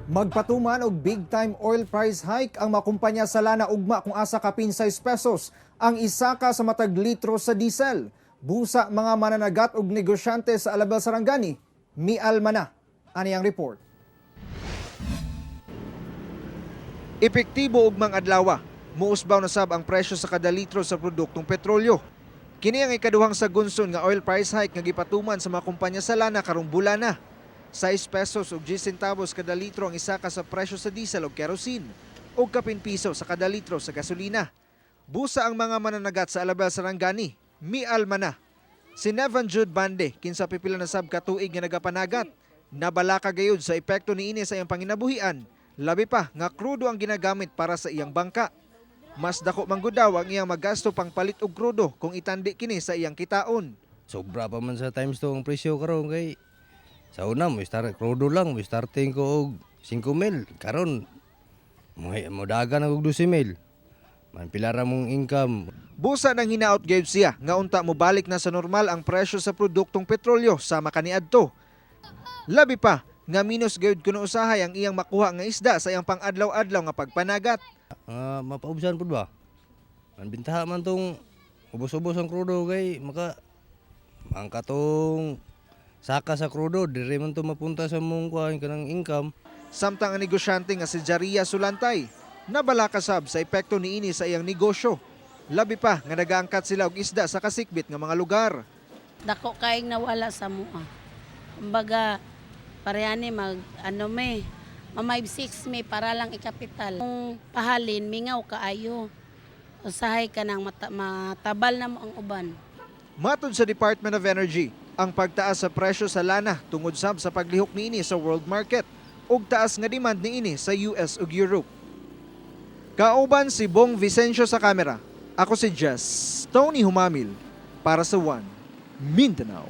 Magpatuman og big time oil price hike ang mga kumpanya sa lana ugma kung asa kapin 6 pesos ang isa ka sa matag litro sa diesel. Busa mga mananagat og negosyante sa Alabel, Sarangani, mialma na. Ani ang report. Epektibo ugmang adlawa, muusbaw na sab ang presyo sa kada litro sa produktong petrolyo. Kini ang ikaduhang sagunson nga oil price hike nga gipatuman sa mga kumpanya sa lana karong bulana. 6 pesos ug 10 centavos kada litro ang isa ka sa presyo sa diesel o kerosene ug kapin piso sa kada litro sa gasolina. Busa ang mga mananagat sa Alabel, Sarangani, mialma na. Si Nevan Jude Bande, kinsa pipila na sab katuig nga nagapanagat, nabalaka gayud sa epekto niini sa iyang panginabuhian, labi pa nga krudo ang ginagamit para sa iyang bangka. Mas dako man gud daw ang iyang magasto pang palit og krudo kung itandi kini sa iyang kitaon. Sobra pa man sa times 2 ang presyo karon kay sa una mo start krudo lang, mo starting ko og 5 mil, karon mo modagan og 12 mil. Man pila ra mong income. Busa nang hinaot gayud siya nga unta mobalik na sa normal ang presyo sa produktong petrolyo sama kaniadto. Labi pa nga minus gayud kuno usahay ang iyang makuha nga isda sa iyang pang-adlaw-adlaw nga pagpanagat. Mapaubsan pud ba? Man bintaha man tong ubos-ubos ang krudo kay maka ang katong saka sa krudo diri man to mapunta sa mong kuan kanang income. Samtang ang negosyante nga si Jaria Sulantay nabalaka sab sa epekto niini sa iyang negosyo. Labi pa nga nagaangkat sila og isda sa kasikbit nga mga lugar. Dako kaayong nawala sa mua. Kumbaga, parehani mag, ano me, mamay 6 me para lang ikapital. Kung pahalin, mingaw kaayo. Usahay ka nang matabal na mo ang uban. Matod sa Department of Energy, ang pagtaas sa presyo sa lana tungod sab sa paglihok niini sa world market ug taas nga demand niini sa US ug Europe. Kauban si Bong Vicencio sa kamera. Ako si Jess Tony Humamil para sa One Mindanao.